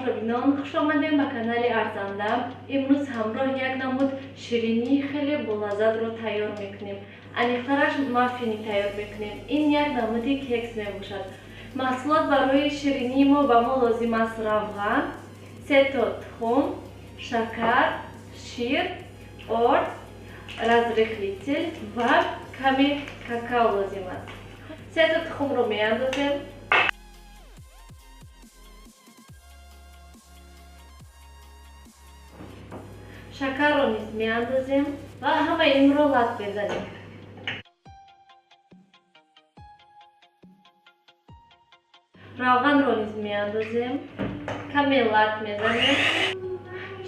Тамошобинон, хуш омадем ба канали Арзанда. Имрӯз ҳамроҳ як намуд ширинии хеле болаззатро тайёр мекунем. Аниқтараш маффини тайёр мекунем. Ин як намуди кекс мебошад. Маҳсулот барои ширинии мо ба мо лозим аст равған, се то тухм, шакар, шир, орд, разрыхлитель ва каме какао лозим аст. Се то тухмро меандозем. Шакарро низ меандозем ва ҳамаи инро лат мезанем. Равғанро низ меандозем, каме лат мезанем,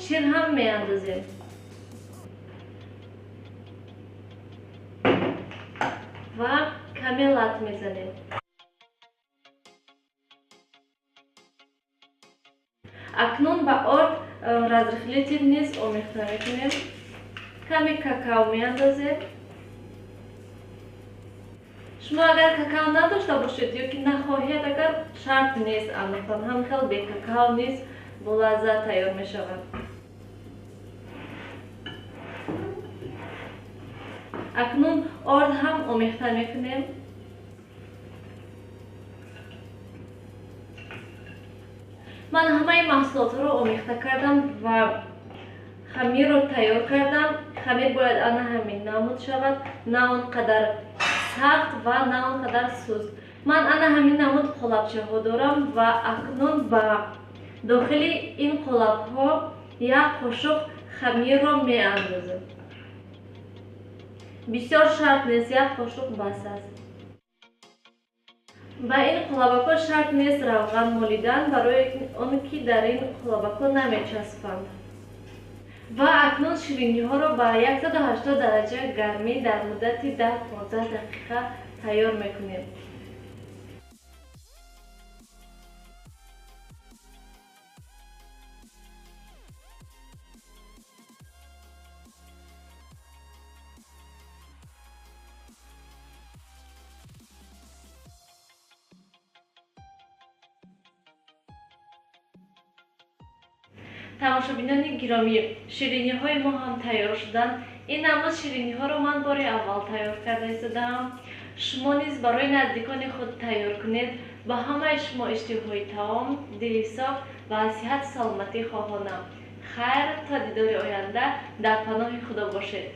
шир ҳам меандозем. Ва каме лат мезанем. Акнун ба орд разрыхлитель низ омехта мекунем. Каме какао меандозем. Шумо агар какао надошта бошед ё ки нахоҳед, агар шарт нест андохтан, ҳам хел бе какао низ бо лаззат тайёр мешавад. Акнун орд ҳам омехта мекунем. Ман ҳамаи маҳсулотҳоро омехта кардам ва хамирро тайёр кардам. Хамир бояд ана ҳамин намуд шавад, на он қадар сахт ва на он қадар суст. Ман ана ҳамин намуд қолабчаҳо дорам ва акнун ба дохили ин қолабҳо як қошуқ хамирро меандозам. Бисёр шарт нест, як қошуқ бас аст. Ба ин қолабакҳо шарт нест равған молидан, барои он ки дар ин қолабакҳо намечаспанд. Ва акнун шириниҳоро ба 180 дараҷа гармӣ дар муддати 10-15 дақиқа тайёр мекунем. Тамошобинони гиромӣ, шириниҳои мо ҳам тайёр шуданд. Ин намуд шириниҳоро ман бори аввал тайёр карда истодаам. Шумо низ барои наздикони худ тайёр кунед. Ба ҳамаи шумо иштиҳои таом, дили соф ва сиҳату саломатӣ хоҳонам. Хайр, то дидори оянда дар паноҳи Худо бошед.